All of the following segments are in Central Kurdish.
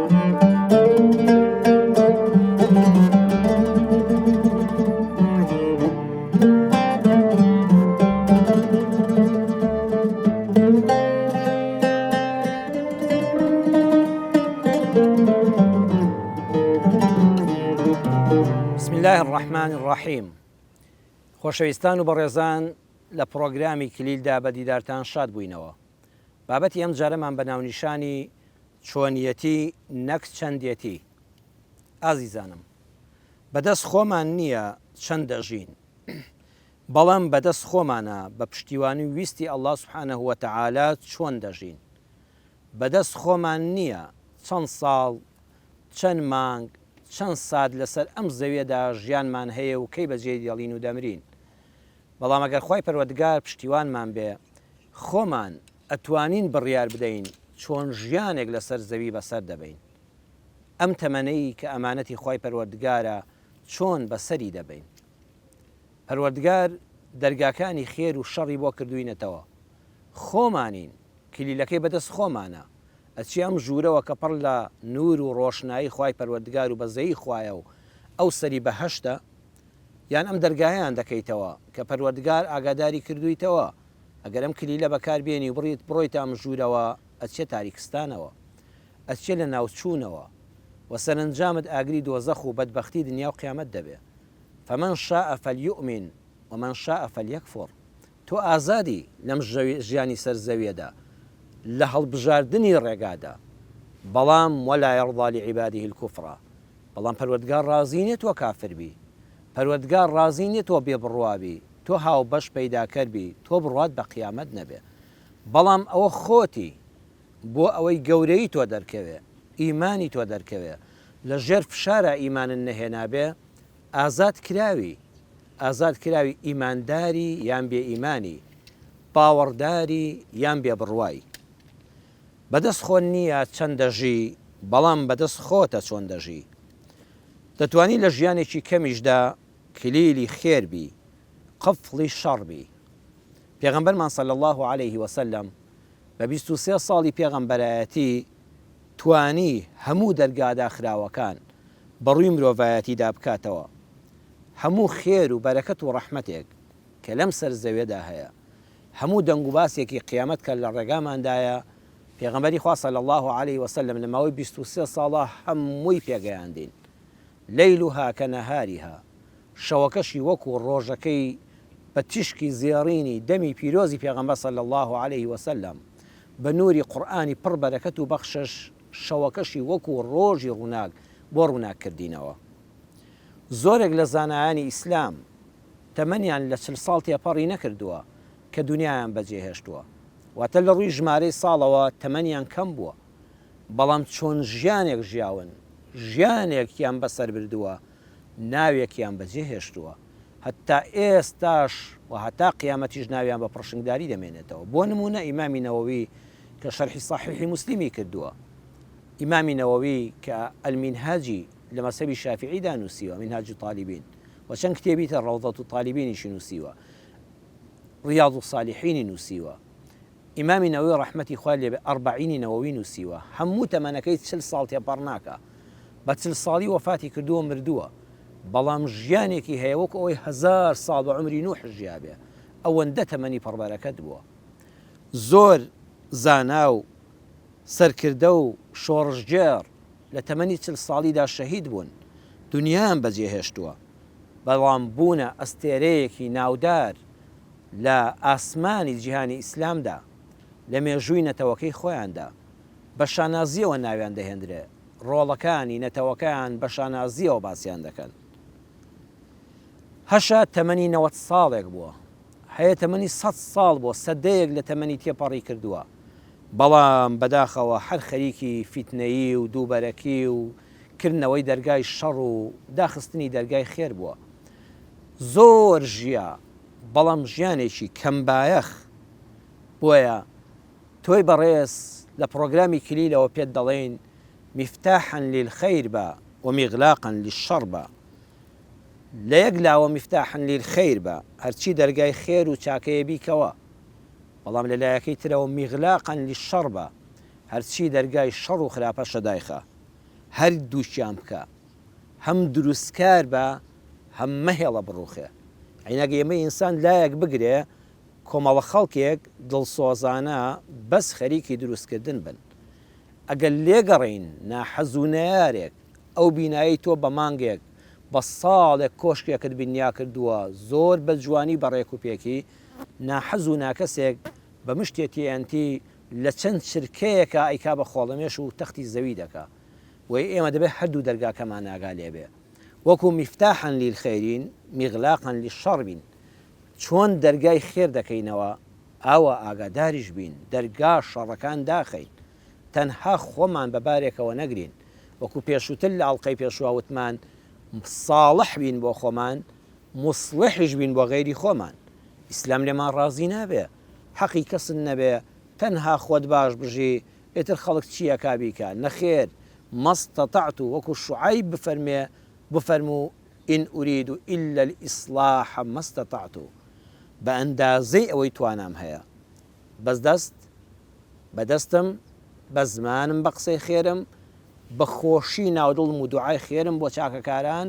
بسم الله الرحمن الرحیم خۆشەویستان و بەڕێزان لە پڕۆگرامی کلیلدا بە دیدارتان شاد بووینەوە. بابەتی ئەم جارەمان بە ناونیشانی چۆنیەتی نەک چەندێتی. ئازیزانم بەدەست خۆمان نییە چەند دەژین، بەڵام بەدەست خۆمانە بە پشتیوانی و ویستی اللە سبحانە وتعالی چۆن دەژین. بەدەست خۆمان نییە چەند ساڵ، چەند مانگ، چەند سات لەسەر ئەم زەویەدا ژیانمان هەیە و کەی بەجێی دێڵین و دەمرین. بەڵام ئەگەر خوای پەروەردگار پشتیوانمان بێ خۆمان ئەتوانین بڕیار بدەین چۆن ژیانێک لەسەر زەوی بەسەر دەبەین. ئەم تەمەنەی کە ئەمانەتی خوای پەروەردگارە چۆن بەسەری دەبەین. پەروەردگار دەرگاکانی خێر و شەڕی بۆ کردوینەتەوە. خۆمانین، کلیلەکەی بەدەست خۆمانە. ئەچیە ئەم ژوورەوە کە پڕ لە نور و ڕۆشنایی خوای پەروەردگار و بەزەیی خوایە و ئەو سەری بەهەشتە، یان ئەم دەرگایەیان دەکەیتەوە کە پەروەردگار ئاگاداری کردوویتەوە، ئەگەر ئەم کلیلە بەکار بێنی و بڕیت بڕۆیتە ئەم ژوورەوە ئەچیە تاریکستانەوە، ئەچیە لەناوچوونەوە و سەرەنجامت ئاگری دۆزەخ و بەدبەختی دنیا و قیامەت دەبێ. فمن شاء فلیؤمن ومن شاء فلیکفر تۆ ئازادی لەم ژیانی سەر زەویەدا لە هەڵبژاردنی ڕێگادا، بەڵام ولا یرضی لعباده الکفر بەڵام پەروەردگار ڕازی نیە تۆ کافر بی، پەروەردگار ڕازی نیە تۆ بێ بڕوا بی، تۆ هاوبەش پەیداکەر بی، تۆ بڕوات بە قیامەت نەبێ. بەڵام ئەوە خۆتی بۆ ئەوەی گەورەیی تۆ دەرکەوێ، ئیمانی تۆ دەرکەوێ، لە ژێر فشارا ئیمانت نەهێنابێ، ئازاد کراوی، ئازاد کراوی ئیمانداری یان بێ ئیمانی، باوەڕداری یان بێ بڕوای. بەدەست خۆت نییە چەند دەژی، بەڵام بەدەست خۆتە چۆن دەژی. دەتوانی لە ژیانێکی کەمیشدا کلیلی خێر بی، قفڵی شەڕ بی. پێغەمبەرمان صلی اللە علیه وسلم بە 23 ساڵی پێغەمبەرایەتی توانی هەموو دەرگا داخراوەکان بەڕووی مرۆڤایەتیدا بکاتەوە. هەموو خێر و بەرەکەت و ڕەحمەتێک کە لەم سەر زەویەدا هەیە، هەموو دەنگوباسێکی قیامەت کە لە ڕێگاماندایە، پێغەمبەری خوا صلی اللە علیە وسلم لە ماوەی 23 ساڵا هەمووی پێگەیاندین. لیلها کنهارها، شەوەکەشی وەکو ڕۆژەکەی بە تیشکی زێڕینی دەمی پیرۆزی پێغەمبەر صلی اللە علیە وسلم، بە نوری قورئانی پڕ بەرەکەت و بەخشش شەوەکەشی وەکو ڕۆژی ڕووناک بۆ ڕووناک کردینەوە. زۆرێک لە زانایانی ئیسلام تەمەنیان لە 40 ساڵ تێپەڕی نەکردووە کە دونیایان بەجێهێشتووە، واتە لە ڕووی ژمارەی ساڵەوە تەمەنیان کەم بووە، بەڵام چۆن ژیانێک ژیاون، ژیانێکیان بەسەر بردووە، ناوێکیان بەجێهێشتووە، هەتا ئێستاش و هەتا قیامەتیش ناویان بە پڕشنگداری دەمێنێتەوە. بۆ نموونە ئیمامی نەوەوی کە شەرحی سەحیحی موسلیمی کردووە، ئیمامی نەوەوی کە المنهاجی لە مەزهەبی شافیعیدا نووسیوە، منهاج الطالبین، و چەند کتێبی تر ڕەوضە الطالبینیشی نووسیوە، ریاض الصالحینی نووسیوە. ئیمامی نەوەوی ڕەحمەتی خوای لێ بێ ئەربەعینی نەوەوی نووسیوە، هەموو تەمەنەکەی 40 ساڵ تێپەڕ ناکا، بە 40 ساڵی وەفاتی کردووە مردووە، بەڵام ژیانێکی هەیە وەکو ئەوەی هەزار ساڵ بە عومری نوح ژیابێ، ئەوەندە تەمەنی پڕبەرەکەت بووە. زۆر زانا و سەرکردە و شۆڕشگێڕ لە تەمەنی 40 ساڵیدا شەهید بوون، دونیایان بەجێهێشتووە، بەڵام بوونە ئەستێرەیەکی ناودار لە ئاسمانی جیهانی ئیسلامدا، لە مێژووی نەتەوەکەی خۆیاندا، بە شانازییەوە ناویان دەهێندرێ، ڕۆڵەکانی نەتەوەکەیان بە شانازییەوە باسیان دەکەن. هەشە تەمەنی 90 ساڵێک بووە، هەیە تەمەنی سەد ساڵ بووە، سەدەیەک لە تەمەنی تێپەڕی کردووە، بەڵام بەداخەوە هەر خەریکی فیتنەیی و دووبەرەکی و کردنەوەی دەرگای شەڕ و داخستنی دەرگای خێر بووە. زۆر ژیا، بەڵام ژیانێکی کەم بایەخ. بۆیە تۆی بەڕێز لە پڕۆگرامی کلیلەوە پێت دەڵێین مفتاحا للخیر بە و مغلاقا للشر بە. لە یەک لاوە مفتاحا للخیر بە، هەرچی دەرگای خێر و چاکەیە بیکەوە، بەڵام لە لایەکەی ترەوە مغلاقا للشر بە، هەرچی دەرگای شەڕ و خراپەشە دایخە. هەر دووکیان بکە هەم دروستکار بە هەم مەهێڵە بڕوخێ یەعنی ئەگەر ئێمەی ئینسان لایەک بگرێ کۆمەڵە خەڵکێک دڵسۆزانە بەس خەریکی دروستکردن بن ئەگەر لێگەڕێین ناحەز و نەیارێک ئەو بینایەی تۆ بە مانگێک بە ساڵێک کۆشکێکت بنیا کردووە زۆر بە جوانی بە ڕێک و پێکی ناحەز و ناکەسێک بە مشتێ TNT لە چەند چرکەیەکا ئەیکا بە خۆڵەمێش و تەختی زەوی دەکا بۆیە ئێمە دەبێ هەردوو دەرگاکەمان ئاگا لێ بێ وەکو مفتاحا للخیرین مغلاقا للشر بین چۆن دەرگای خێر دەکەینەوە ئاوا ئاگاداریش بین دەرگا شەڕەکان داخەین تەنها خۆمان بە بارێکەوە نەگرین وەکو پێشووتر لە ئەڵقەی پێشووا وتمان ساڵح بین بۆ خۆمان موسڵحیش بین بۆ غەیری خۆمان ئیسلام لێمان ڕازی نابێ حەقی کەست نەبێ تەنها خۆت باش بژی ئیتر خەڵک چی ئەکا بیکا نەخێر ما استطعت وەکو شوعەیب بفەرمێ بفەرموو ان ارید الا الاصلاح ما استطعت بە ئەندازەی ئەوەی توانام هەیە بەس دەست بە دەستم بە زمانم بە قسەی خێرم بە خۆشی ناو دڵم و دوعای خێرم بۆ چاکەکاران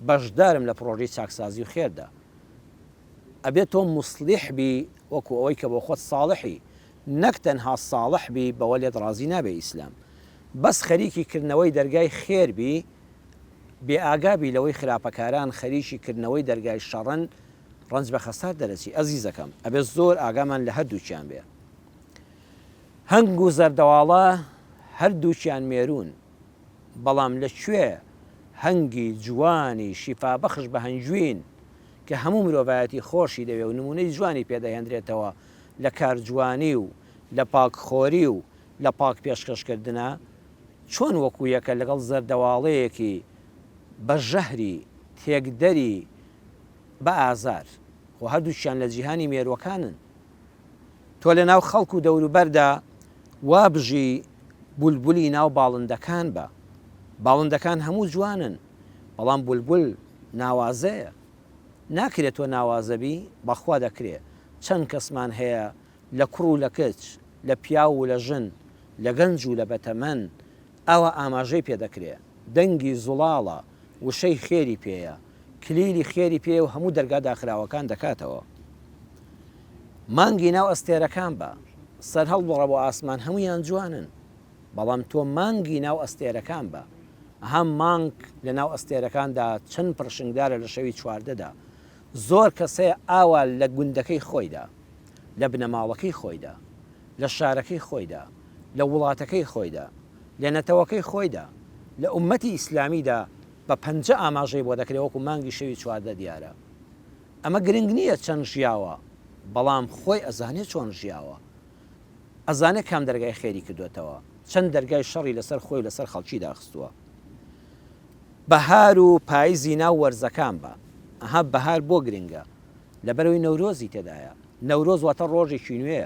بەشدارم لە پڕۆژەی چاکسازی و خێردا ئەبێ تۆ موسڵیح بی وەکو ئەوەی کە بۆ خۆت ساڵحی نەک تەنها ساڵح بی بەوە لێت ڕازی نابێ ئیسلام بەس خەریکی کردنەوەی دەرگای خێر بی بێ ئاگا بی لەوەی خراپەکاران خەریکی کردنەوەی دەرگای شەڕن ڕەنج بە خەسار دەرەچی ئەزیزەکەم ئەبێ زۆر ئاگامان لە هەردووکیان بێ هەنگ و زەردەواڵە هەردووکیان مێروون بەڵام لە کوێ هەنگی جوانی شیفابەخش بە هەنگوین کە هەموو مرۆڤایەتی خۆشی دەوێ و نموونەی جوانی پێ دەهێندرێتەوە لە کارجوانی و لە پاکخۆری و لە پاک پێشکەشکردنا، چۆن وەکو یەکە لەگەڵ زەردەواڵەیەکی بە ژەهری تێکدەری بە ئازار؟ خۆ هەردووکیان لە جیهانی مێرووەکانن. تۆ لە ناو خەڵک و دەوروبەردا وا بژی بولبولی ناو باڵندەکان بە. باڵندەکان هەموو جوانن، بەڵام بولبول ناوازەیە. ناکرێ تۆ ناوازە بی؟ بەخوا دەکرێ. چەند کەسمان هەیە لە کوڕ و لە کچ، لە پیاو و لە ژن، لە گەنج و لە بەتەمەن، ئاوا ئاماژەی پێ دەکرێ. دەنگی زوڵاڵە، وشەی خێری پێیە، کلیلی خێری پێیە و هەموو دەرگا داخراوەکان دەکاتەوە. مانگی ناو ئەستێرەکان بە. سەرهەڵبڕە بۆ ئاسمان هەموویان جوانن. بەڵام تۆ مانگی ناو ئەستێرەکان بە. ئەها مانگ لە ناو ئەستێرەکاندا چەند پڕشنگدارە لە شەوی چواردەدا. زۆر کەس هەیە ئاوا لە گوندەکەی خۆیدا، لە بنەماڵەکەی خۆیدا، لە شارەکەی خۆیدا، لە وڵاتەکەی خۆیدا، لە نەتەوەکەی خۆیدا، لە ئوممەتی ئیسلامیدا بە پەنجە ئاماژەی بۆ دەکرێ وەکو مانگی شەوی 14 دیارە. ئەمە گرنگ نییە چەند ژیاوە، بەڵام خۆی ئەزانێ چۆن ژیاوە. ئەزانێ کام دەرگای خێری کردۆتەوە، چەند دەرگای شەڕی لەسەر خۆی و لەسەر خەڵکی داخستووە. بەهار و پایزی ناو وەرزەکان بە. ئەها بەهار بۆ گرنگە؟ لەبەرئەوەی نەورۆزی تێدایە. نەورۆز واتە ڕۆژێکی نوێ.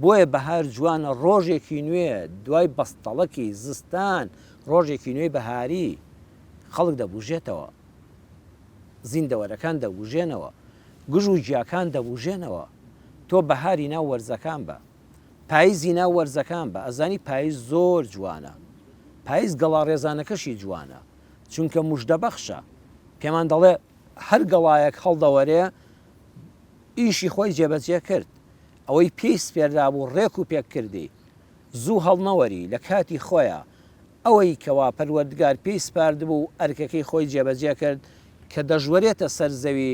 بۆیە بەهار جوانە ڕۆژێکی نوێ دوای بەستەڵەکی زستان ڕۆژێکی نوێی بەهاری خەڵک دەبوژێتەوە. زیندەوەرەکان دەبوژێنەوە. گژ و گیاکان دەبوژێنەوە. تۆ بەهاری ناو وەرزەکان بە. پایزی ناو وەرزەکان بە. ئەزانی پایز زۆر جوانە. پایز گەڵاڕێزانەکەشی جوانە. چونکە مژدەبەخشە. پێمان دەڵێ هەر گەڵایەک هەڵدەوەرێ ئیشی خۆی جێبەجێ کرد. ئەوەی پێی سپێردرابوو ڕێک و پێک کردی. زوو هەڵنەوەری، لە کاتی خۆیا. ئەوەی کەوا پەروەردگار پێی سپاردبوو ئەرکەکەی خۆی جێبەجێ کرد کە دەژوەرێتە سەر زەوی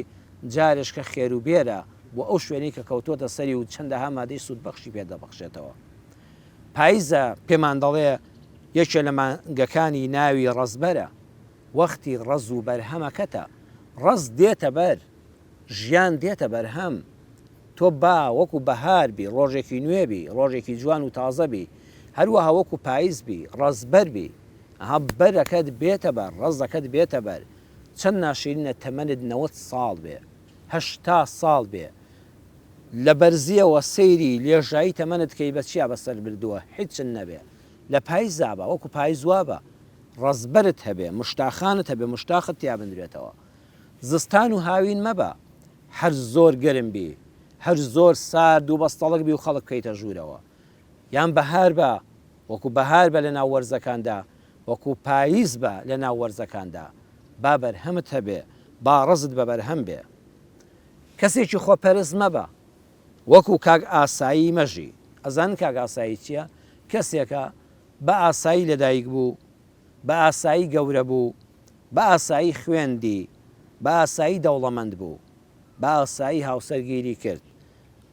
جارێش کە خێروبێرە بۆ ئەو شوێنەی کە کەوتۆتە سەری و چەندەها مادەی سوودبەخشی پێ دەبەخشێتەوە. پایزە پێمان دەڵێ یەکێ لە مانگەکانی ناوی ڕەزبەرە، وەختی ڕەز و بەرهەمەکەتە، ڕەز دێتە بەر، ژیان دێتە بەرهەم، تۆ با وەکو بەهار بی، ڕۆژێکی نوێ بی، ڕۆژێکی جوان و تازە بی، هەروەها وەکو پایز بی، ڕەزبەر بی، ئەها بەرەکەت بێتە بەر، ڕەزەکەت بێتە بەر، چەند ناشرینە تەمەنت 90 ساڵ بێ، 80 ساڵ بێ، لە بەرزیەوە سەیری لێژایی تەمەنت کەی بە چیا بەسەر بردووە، هیچت نەبێ، لە پایزا بە، وەکو پایز وابە، ڕەزبەرت هەبێ، مشتاخانت هەبێ، مشتاخت تیا بندرێتەوە. زستان و هاوین مەبە، هەر زۆر گەرم بی، هەر زۆر سارد و بەستەڵەک بی و خەڵک بکەیتە ژوورەوە. یان بەهار بە، وەکو بەهار بە لەناو وەرزەکاندا، وەکو پاییز بە لە ناو وەرزەکاندا، با بەرهەمت هەبێ، با ڕەزت بە بەرهەم بێ. کەسێکی خۆپەرست مەبە، وەکو کاک ئاسایی مەژی. ئەزانن کاک ئاسایی چیە؟ کەسێکە بە ئاسایی لەدایک بوو، بە ئاسایی گەورە بوو، بە ئاسایی خوێندی، بە ئاسایی دەوڵەمەند بوو، بە ئاسایی هاوسەرگیری کرد،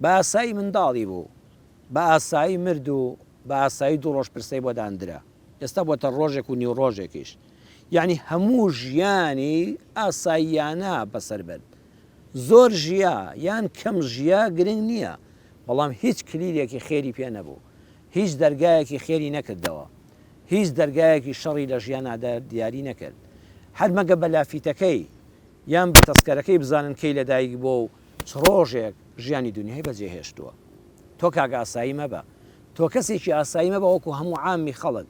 بە ئاسایی منداڵی بوو، بە ئاسایی مرد و بە ئاسایی دوو ڕۆژ پرسەی بۆ داندرا. ئێستا بۆتە ڕۆژێک و نیو ڕۆژێکیش. یەعنی هەموو ژیانی ئاساییانە بەسەر برد. زۆر ژیا یان کەم ژیا گرنگ نییە، بەڵام هیچ کلیلێکی خێری پێ نەبوو. هیچ دەرگایەکی خێری نەکردەوە. هیچ دەرگایەکی شەڕی لە ژیانا دیاری نەکرد. هەر مەگە بە لافیتەکەی یان بە تەسکەرەکەی بزانن کەی لەدایک بووە و چ ڕۆژێک ژیانی دونیای بەجێهێشتووە. تۆ کاک ئاسایی مەبە. تۆ کەسێکی ئاسایی مەبە وەکو هەموو عامی خەڵک،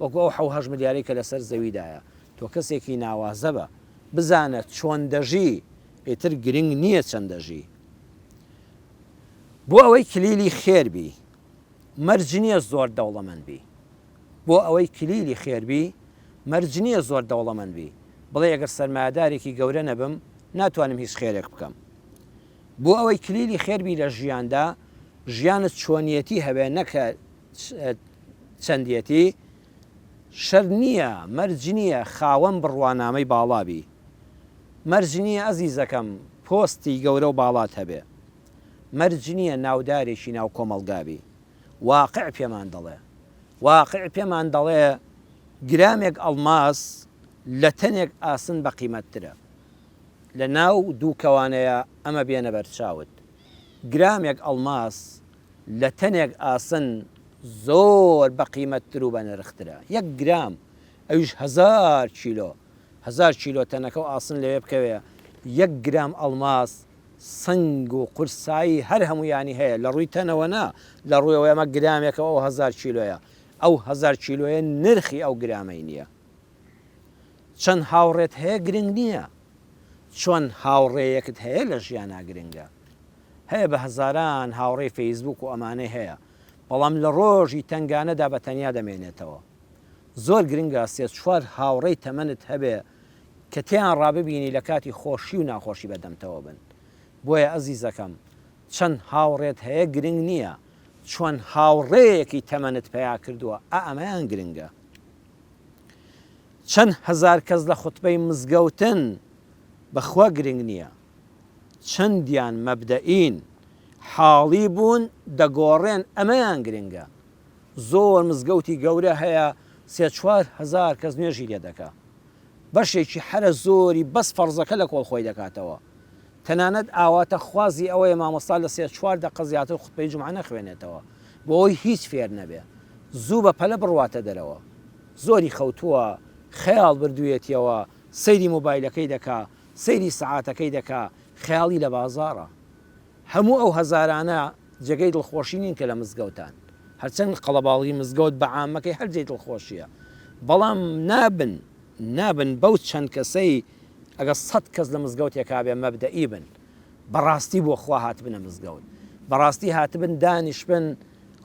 وەکو ئەو حەو هەشت ملیارەی کە لەسەر زەویدایە. تۆ کەسێکی ناوازە بە. بزانە چۆن دەژی، ئیتر گرنگ نییە چەند دەژی. بۆ ئەوەی کلیلی خێر بی، مەرج نییە زۆر دەوڵەمەند بی. بۆ ئەوەی کلیلی خێر بی، مەرج نییە زۆر دەوڵەمەند بی. بڵێی ئەگەر سەرمایەدارێکی گەورە نەبم، ناتوانم هیچ خێرێک بکەم. بۆ ئەوەی کلیلی خێر بی لە ژیاندا، ژیانت چۆنیەتی هەبێ نەک چەندیەتی، شەرت نییە، مەرج نییە خاوەن بڕوانامەی باڵا بی. مەرج نییە ئەزیزەکەم پۆستی گەورە و باڵات هەبێ. مەرج نییە ناودارێکی ناو کۆمەڵگا بی. واقع پێمان دەڵێ. واقع پێمان دەڵێ گرامێک ئەڵماس لە تەنێک ئاسن بەقیمەتترە. لە ناو دوو کەوانەیە ئەمە بێنە بەرچاوت. گرامێک ئەڵماس لە تەنێک ئاسن زۆر بەقیمەتتر و بەنرخترە. یەک گرام، ئەویش هەزار کیلۆ. هەزار کیلۆ تەنەکە و ئاسن لەوێ بکەوێ، یەک گرام ئەڵماس سەنگ و قورسایی هەر هەموویانی هەیە، لە ڕووی تەنەوە نا، لە ڕووی ئەوەی ئەمە گرامێکە و ئەو هەزار کیلۆیە، ئەو هەزار کیلۆیە نرخی ئەو گرامەی نییە. چەند هاوڕێت هەیە گرنگ نییە، چۆن هاوڕێیەکت هەیە لە ژیانا گرنگە. هەیە بە هەزاران هاوڕێی فەیسبووک و ئەمانەی هەیە، بەڵام لە ڕۆژی تەنگانەدا بە تەنیا دەمێنێتەوە. زۆر گرنگە سێ چوار هاوڕێی تەمەنت هەبێ کە تێیان ڕاببینی لە کاتی خۆشی و ناخۆشی بەدەمتەوە بن. بۆیە ئەزیزەکەم چەند هاوڕێت هەیە گرنگ نییە، چۆن هاوڕێیەکی تەمەنت پەیا کردووە ئا ئەمەیان گرنگە. چەند هەزار کەس لە خوتبەی مزگەوتن بەخوا گرنگ نییە چەندیان مەبدەئین حاڵی بوون دەگۆڕێن ئەمەیان گرنگە. زۆر مزگەوتی گەورە هەیە سێ 4000 کەس نوێژی لێ دەکا بەشێکی حەرە زۆری بەس فەرزەکە لە کۆڵ خۆی دەکاتەوە تەنانەت ئاواتە خوازی ئەوەیە مامۆستا لە سێ چوار دەقە زیاتر خوتبەی جومعە نەخوێنێتەوە بۆ ئەوەی هیچ فێر نەبێ زوو بە پەلە بڕواتە دەرەوە زۆری خەوتووە خەیاڵ بردوویەتیەوە سەیری مۆبایلەکەی دەکا سەیری سەعاتەکەی دەکا خەیاڵی لە بازاڕە هەموو ئەو هەزارانە جێگەی دڵخۆشی نین کە لە مزگەوتان. هەرچەند قەڵەباڵغی مزگەوت بە عامەکەی هەر جێی دڵخۆشییە، بەڵام نابن، نابن بەو چەند کەسەی ئەگەر سەت کەس لە مزگەوتێکا بێ مەبدەئی بن، بەڕاستی بۆ خوا هاتبنە مزگەوت، بەڕاستی هاتبن دانیشبن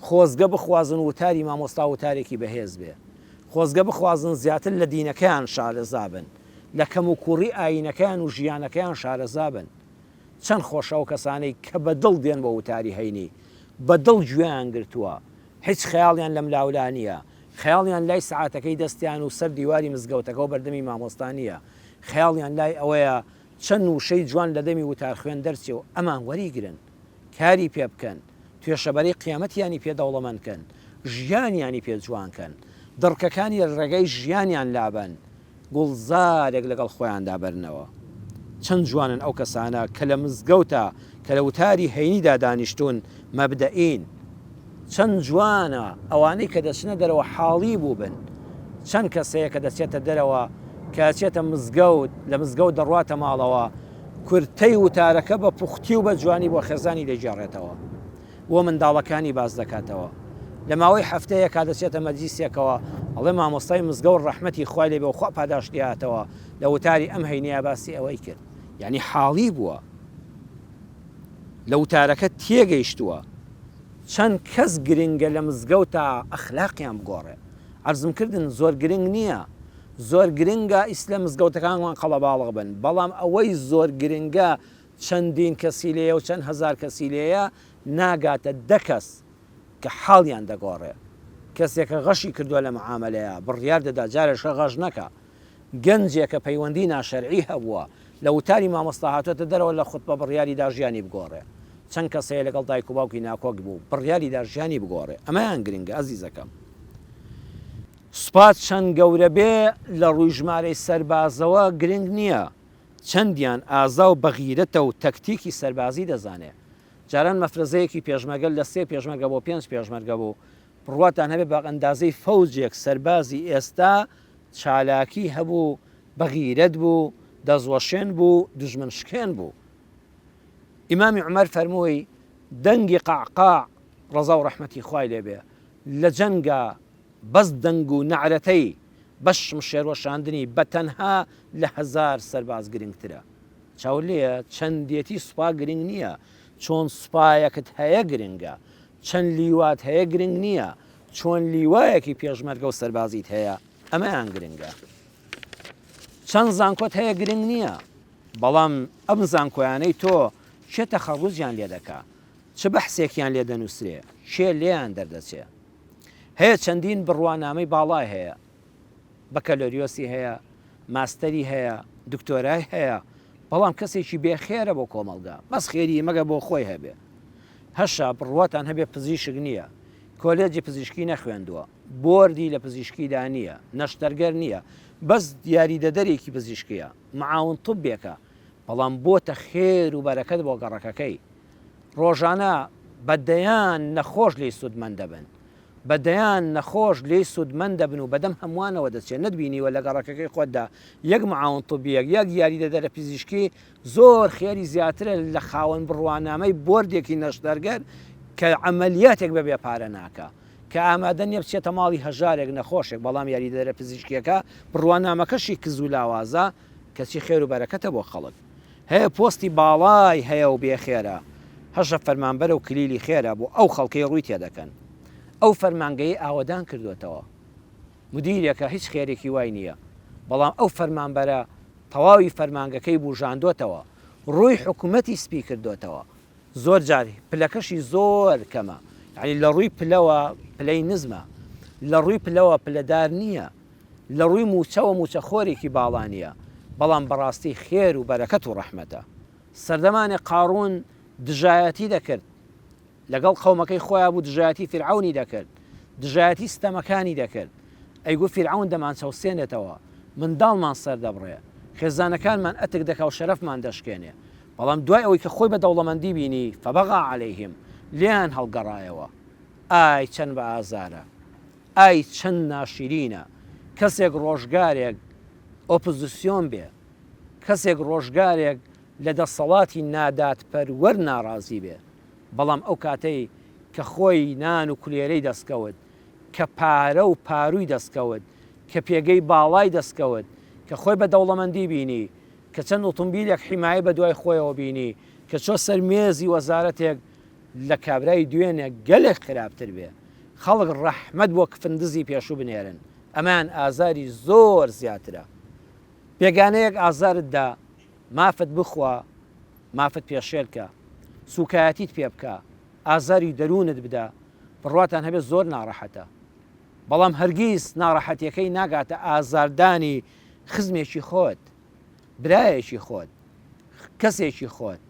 خۆزگە بخوازن وتاری مامۆستا وتارێکی بەهێز بێ، خۆزگە بخوازن زیاتر لە دینەکەیان شارەزا بن، لە کەموکوڕی ئایینەکەیان و ژیانەکەیان شارەزا بن. چەند خۆشە ئەو کەسانەی کە بە دڵ دێن بۆ وتاری هەینی، بە دڵ گوێیان گرتووە، هیچ خەیاڵیان لەملاولا نییە، خەیاڵیان لای سەعاتەکەی دەستیان و سەر دیواری مزگەوتەکە و بەردەمی مامۆستا نییە، خەیاڵیان لای ئەوەیە چەند وشەی جوان لە دەمی وتارخوێن دەرچێ و ئەمان وەریگرن، کاری پێ بکەن، توێشەبەرەی قیامەتیانی پێ دەوڵەمەند کەن، ژیانیانی پێ جوان کەن، دڕکەکانی لە ڕێگای ژیانیان لابەن، گوڵزارێک لەگەڵ خۆیاندا بەرنەوە. چەند جوانن ئەو کەسانە کە لە مزگەوتا کە لە وتاری هەینیدا دانیشتوون مەبدەئین. چەند جوانە ئەوانەی کە دەچنە دەرەوە حاڵی بووبن. چەند کەس هەیە کە دەچێتە دەرەوە کە ئەچێتە مزگەوت لە مزگەوت دەڕواتە ماڵەوە کورتەی وتارەکە بە پوختی و بە جوانی بۆ خێزانی دەگێڕێتەوە. بۆ منداڵەکانی باس دەکاتەوە لە ماوەی هەفتەیەکا دەچێتە مەجلیسێکەوە ئەڵێ مامۆستای مزگەوت ڕەحمەتی خوای لێ بێ و خوا پاداشتی هاتەوە لە وتاری ئەم هەینیە باسی ئەوەی کرد یعنی حاڵی بووە لە وتارەکە تێگەیشتووە چەند کەس گرنگە لە مزگەوتا ئەخلاقیان بگۆڕێ. عەرزم کردن زۆر گرنگ نییە. زۆر گرنگە ئیسلە مزگەوتەکانمان قەڵەباڵغ بن، بەڵام ئەوەی زۆر گرنگە چەندین کەسی لێیە و چەند هەزار کەسی لێیە ناگاتە دە کەس کە حاڵیان دەگۆڕێ. کەسێکە غەشی کردووە لە معامەلەیا بڕیار دەدا جارێکشە غەش نەکا. گەنجێکە پەیوەندی ناشەرعی هەبووە لە وتاری مامۆستا هاتۆتە دەرەوە لە خوتبە بڕیاری دا ژیانی بگۆڕێ. چەند کەس هەیە لەگەڵ دایک و باوکی ناکۆک بوو بڕیاری دا ژیانی بگۆڕێ. ئەمەیان گرنگە ئەزیزەکەم. سوپا چەند گەورە بێ لە ڕووی ژمارەی سەربازەوە گرنگ نییە، چەندیان ئازا و بەغیرەتە و تەکتیکی سەربازی دەزانێ. جاران مەفرەزەیەکی پێشمەرگە لە سێ پێشمەرگە بۆ پێنج پێشمەرگە بوو، بڕواتان هەبێ بە ئەندازەی فەوجێک سەربازی ئێستا چالاکی هەبوو، بەغیرەت بوو، دەستوەشێن بوو، دوژمن شکێن بوو. ئیمامی عومەر فەرمووی، دەنگی قەعقاع، ڕەزا و ڕەحمەتی خوای لێ بێ، لە جەنگا بەس دەنگ و نەعرەتەی، بەس شمشێروەشاندنی بە تەنها لە هەزار سەرباز گرنگترە. چاوت لێیە چەندێتی سوپا گرنگ نییە، چۆن سوپایەکت هەیە گرنگە، چەند لیوات هەیە گرنگ نییە، چۆن لیوایەکی پێشمەرگە و سەربازیت هەیە ئەمەیان گرنگە. چەند زانکۆت هەیە گرنگ نییە، بەڵام ئەم زانکۆیانەی تۆ کێ تەخەڕوجیان لێ دەکا، چ بەحسێکیان لێ دەنووسرێ، کێ لێیان دەردەچێ. هەیە چەندین بڕوانامەی باڵای هەیە، بەکەلۆریۆسی هەیە، ماستەری هەیە، دکتۆرای هەیە، بەڵام کەسێکی بێ خێرە بۆ کۆمەڵگا، بەس خێری مەگە بۆ خۆی هەبێ. هەشە بڕواتان هەبێ پزیشک نییە، کۆلێجی پزیشکی نەخوێندووە، بۆردی لە پزیشکیدا نییە، نەشتەرگەر نییە، بەس یاریدەدەرێکی پزیشکییە، معاون طبێکە، بەڵام بۆتە خێر و بەرەکەت بۆ گەڕەکەکەی. ڕۆژانە بە دەیان نەخۆش لێی سوودمەند دەبن. بە دەیان نەخۆش لێی سوودمەند دەبن و بەدەم هەمووانەوە دەچێت، نەتبینیوە لە گەڕەکەکەی خۆتدا یەک معاون طبیەک یەک یاریدەدەرە پزیشکی زۆر خێری زیاترە لە خاوەن بڕوانامەی بۆردێکی نەشتەرگەر کە عەمەلیاتێک بە بێ پارە ناکا کە ئامادە نیە بچێتە ماڵی هەژارێک نەخۆشێک بەڵام یاریدەدەرە پزیشکیەکە بڕوانامەکەشی کز و لاوازە کەچی خێر و بەرەکەتە بۆ خەڵک. هەیە پۆستی باڵای هەیە و بێ خێرە، هەشە فەرمانبەرە و کلیلی خێرە بۆ ئەو خەڵکەی ڕووی تێدەکەن. ئەو فەرمانگەیەی ئاوەدان کردۆتەوە. مدیرێکە هیچ خێرێکی وای نییە، بەڵام ئەو فەرمانبەرە تەواوی فەرمانگەکەی بوژاندۆتەوە، ڕووی حکومەتی سپی کردۆتەوە. زۆر جار پلەکەشی زۆر کەمە، یانی لە ڕووی پلەوە پلەی نزمە، لە ڕووی پلەوە پلەدار نییە، لە ڕووی مووچەوە مووچەخۆرێکی باڵا نییە، بەڵام بەڕاستی خێر و بەرەکەت و ڕەحمەتە. سەردەمانێک قاڕوون دژایەتی دەکرد، لەگەڵ قەومەکەی خۆیا بوو دژایەتی فیرعەونی دەکرد، دژایەتی ستەمەکانی دەکرد، ئەیگوت فیرعەون دەمانچەوسێنێتەوە، منداڵمان سەردەبڕێ، خێزانەکانمان ئەتک دەکا و شەرەفمان دەشکێنێ، بەڵام دوای ئەوەی کە خۆی بە دەوڵەمەندی بینی، فبغی علیهم، لێیان هەڵگەڕایەوە. ئای چەند بە ئازارە! ئای چەند ناشیرینە کەسێک ڕۆژگارێک ئۆپزسیۆن بێ، کەسێک ڕۆژگارێک لە دەسەڵاتی نادادپەروەر ناڕازی بێ، بەڵام ئەو کاتەی کە خۆی نان و کولێرەی دەستکەوت، کە پارە و پارووی دەستکەوت، کە پێگەی باڵای دەستکەوت، کە خۆی بە دەوڵەمەندی بینی، کە چەند ئوتومبیلێک حیمایەی بە دوای خۆیەوە بینی، کە چۆ سەر مێزی وەزارەتێک لە کابرای دوێنێ گەلێک خراپتر بێ. خەڵک ڕەحمەت بۆ کفندزی پێشوو بنێرن، ئەمەیان ئازاری زۆر زیاترە. بێگانەیەک ئازارت دا، مافت بخوا، مافت پێشێل کە، سووکایەتیت پێ بکا، ئازاری دەروونت بدا، بڕواتان هەبێ زۆر ناڕەحەتە. بەڵام هەرگیز ناڕەحەتیەکەی ناگاتە ئازاردانی خزمێکی خۆت، برایەکی خۆت، کەسێکی خۆت،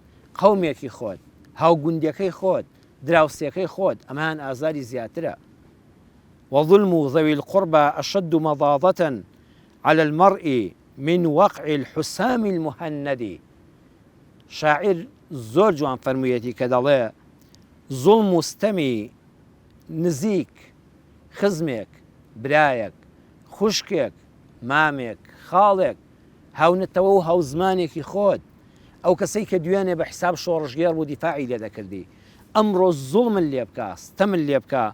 قەومێکی خۆت، هاوگوندیەکەی خۆت، دراوسێکەی خۆت، ئەمەیان ئازاری زیاترە. وظلم ذوی القربی اشد مضاضة علی المرء من وقع الحسام المهند شاعیر زۆر جوان فەرموویەتی کە دەڵێ زوڵم و ستەمی نزیک، خزمێک، برایەک، خوشکێک، مامێک، خاڵێک، هاونەتەوە و هاوزمانێکی خۆت، ئەو کەسەی کە دوێنێ بە حیساب شۆڕشگێڕ بوو دیفاعی لێ دەکردی، ئەمڕۆ زوڵمت لێ بکا، ستەمت لێ بکا،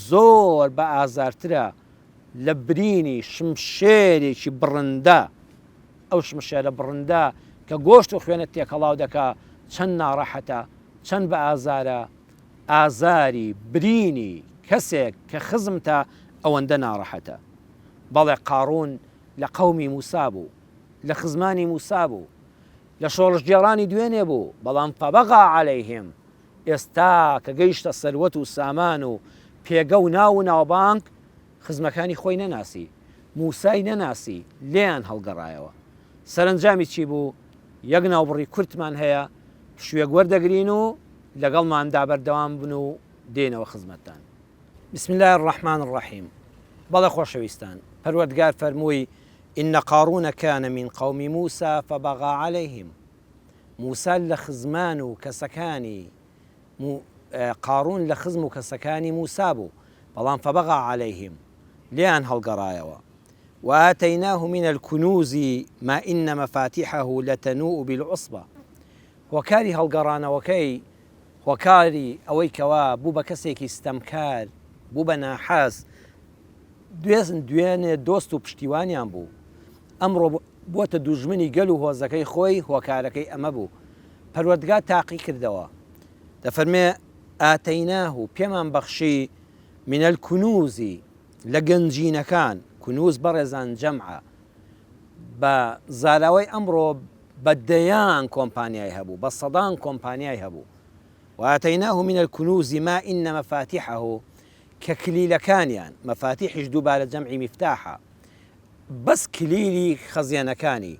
زۆر بە ئازارترە لە برینی شمشێرێکی بڕندە، ئەو شمشێرە بڕندە کە گۆشت و خوێنت تێکەڵاو دەکا، چەند ناڕەحەتە، چەند بە ئازارە، ئازاری برینی کەسێک کە خزمتە. ئەوەندە ناڕەحەتە. بەڵێ قاڕوون لە قەومی موسا بوو، لە خزمانی موسا بوو، لە شۆڕشگێڕانی دوێنێ بوو، بەڵام فبغی علیهم ئێستا کە گەیشتە سەروەت و سامان و پێگە و ناو و ناوبانگ، خزمەکانی خۆی نەناسی، موسای نەناسی، لێیان هەڵگەڕایەوە. سەرەنجامی چی بوو؟ یەک ناوبڕی کورتمان هەیە، پشوویەک وەردەگرین و لەگەڵماندا بەردەوام بن و دێینەوە خزمەتتان. بسم اللە الرحمن الرحیم بەڵێ خۆشەویستان پەروەردگار فەرمووی ان قارون کان من قوم موسی فبغی علیهم موسی لە خزمان و کەسەکانی قارون لە خزم و کەسەکانی موسا بوو بەڵام فبغی علیهم لێیان هەڵگەڕایەوە وآتیناه من الکنوز ما ان مفاتیحه لتنوء بالعصبە هۆکاری هەڵگەڕانەوەکەی هۆکاری ئەوەی کەوا بوو بە کەسێکی ستەمکار، بوو بە ناحەز، دوێنێ دۆست و پشتیوانیان بوو، ئەمڕۆ بووەتە دوژمنی گەل و هۆزەکەی خۆی، هۆکارەکەی ئەمە بوو. پەروەردگار تاقی کردەوە، دەفەرمێ، آتیناه، پێمان بەخشی، من الکنوز، لە گەنجینەکان، کنوز بەڕێزان جەمعە، بە زاراوەی ئەمڕۆ بە دەیان کۆمپانیای هەبوو، بە سەدان کۆمپانیای هەبوو. وآتیناه من الکنوز ما ان مفاتیحه کە کلیلەکانیان، مفاتیحیش دووبارە جەمعی میفتاحە، بەس کلیلی خەزێنەکانی،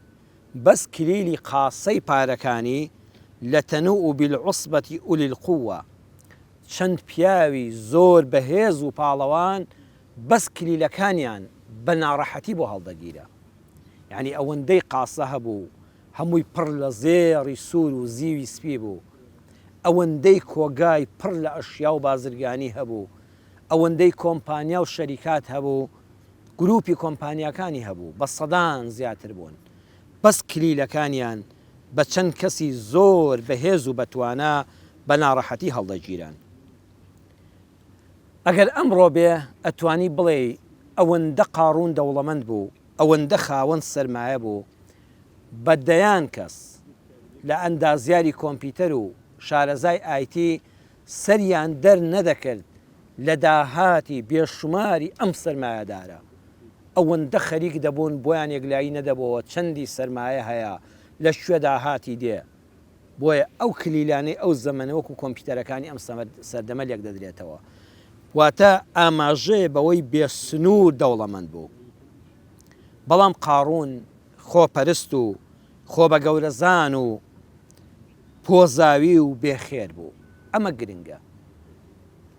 بەس کلیلی قاسەی پارەکانی، لتنوء بالعصبة اولی القوە، چەند پیاوی زۆر بەهێز و پاڵەوان بەس کلیلەکانیان بە ناڕەحەتی بۆ هەڵدەگیرا. یانی ئەوەندەی قاسە هەبوو هەمووی پڕ لە زێڕی سوور و زیوی سپی بوو، ئەوەندەی کۆگای پڕ لە ئەشیا و بازرگانی هەبوو، ئەوەندەی کۆمپانیا و شەریکات هەبوو، گرووپی کۆمپانیاکانی هەبوو، بە سەدان زیاتر بوون. بەس کلیلەکانیان بە چەند کەسی زۆر بەهێز و بەتوانا بە ناڕەحەتی هەڵدەگیران. ئەگەر ئەمڕۆ بێ ئەتوانی بڵێی ئەوەندە قاڕوون دەوڵەمەند بوو، ئەوەندە خاوەن سەرمایە بوو، بە دەیان کەس لە ئەندازیاری کۆمپیوتەر و شارەزای ئایتی سەریان دەر نەدەکرد لە داهاتی بێشوماری ئەم سەرمایەدارە. ئەوەندە خەریک دەبوون بۆیان یەکلایی نەدەبۆوە چەندی سەرمایە هەیە، لە کوێ داهاتی دێ. بۆیە ئەو کلیلانەی ئەو زەمەنە وەکو کۆمپیوتەرەکانی ئەم سەردەمە لێکدەدرێتەوە. واتە ئاماژەیە بەوەی بێ سنوور دەوڵەمەند بوو. بەڵام قاڕوون خۆپەرست و خۆبەگەورەزان و پۆزاوی و بێ خێر بوو. ئەمە گرنگە.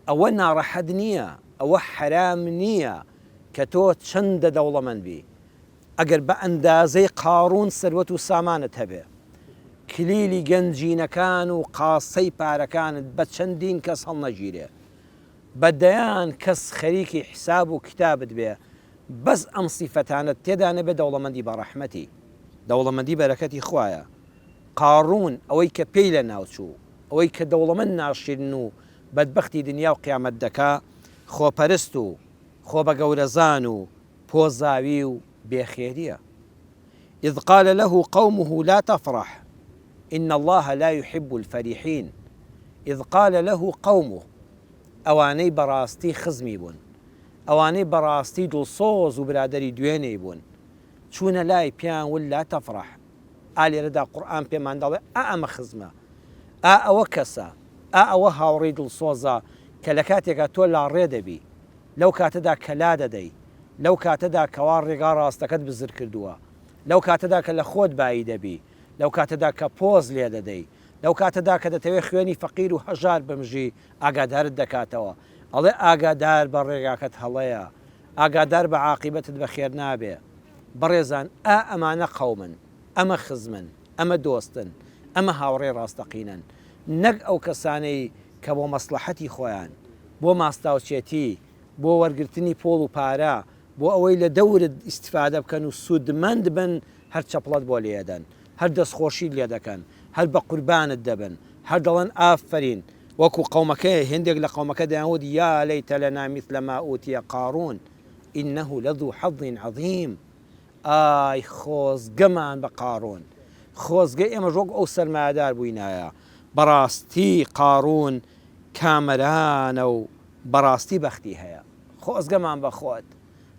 ئەوە ناڕەحەت نییە، ئەوە حەرام نییە کە تۆ چەندە دەوڵەمەند بی، ئەگەر بە ئەندازەی قاڕوون سەروەت و سامانت هەبێ، کلیلی گەنجینەکان و قاسەی پارەکانت بە چەندین کەس هەڵنەگیرێ، بە دەیان کەس خەریکی حیساب و کیتابت بێ، بەس ئەم سیفەتانەت تێدا نەبێ دەوڵەمەندی بە ڕەحمەتی، دەوڵەمەندی بەرەکەتی خوایە. قاڕوون ئەوەی کە پێی لە ناو چوو، ئەوەی کە دەوڵەمەند ناشیرن و بەدبەختی دنیا و قیامەت دەکا، خۆپەرست و خۆبەگەورەزان و پۆزاوی و بێ خێریە. اذ قال له قومه لا تفرح ان اللە لا یحب الفرحین اذ قال له قومه ئەوانەی بەڕاستی خزمی بوون، ئەوانەی بەڕاستی دڵسۆز و برادەری دوێنێی بوون، چوونە لای پێیان وت لا تفرح، ئا لێرەدا قورئان پێمان دەڵێ ئا ئەمە خزمە، ئا ئەوە کەسە، ئا ئەوە هاوڕێی دڵسۆزە کە لە کاتێکا تۆ لاڕێ دەبی، لەو کاتەدا کە لادەدەی، لەو کاتەدا کەوا ڕێگا ڕاستەکەت بزر کردووە، لەو کاتەدا کە لە خۆت بایی دەبی، لەو کاتەدا کە پۆز لێدەدەی، لەو کاتەدا کە دەتەوێ خوێنی فەقیر و هەژار بمژی، ئاگادارت دەکاتەوە. ئەڵێ ئاگادار بە ڕێگاکەت هەڵەیە، ئاگادار بە عاقیبەتت بە خێر نابێ. بەڕێزان ئا ئەمانە قەومن، ئەمە خزمن، ئەمە دۆستن، ئەمە هاوڕێی ڕاستەقینەن، نەک ئەو کەسانەی کە بۆ مەسڵەحەتی خۆیان، بۆ ماستاوچێتی، بۆ وەرگرتنی پوڵ و پارە، بۆ ئەوەی لە دەورت ئیستفادە بکەن و سوودمەند بن هەر چەپڵەت بۆ لێدەن، هەر دەستخۆشیت لێدەکەن، هەر بە قوربانت دەبن، هەر دەڵێن ئافەرین، وەکو قەومەکەی، هێندێک لە قەومەکە دەیانوت یا لیت لنا مثل ما اوتی قارون انه لذو حظ عظیم، ئای خۆزگەمان بە قارون، خۆزگە ئێمەش وەک ئەو سەرمایەدار بووینایە، بەڕاستی قارون کامەرانە و بەڕاستی بەختی هەیە. خۆزگەمان بە خۆت.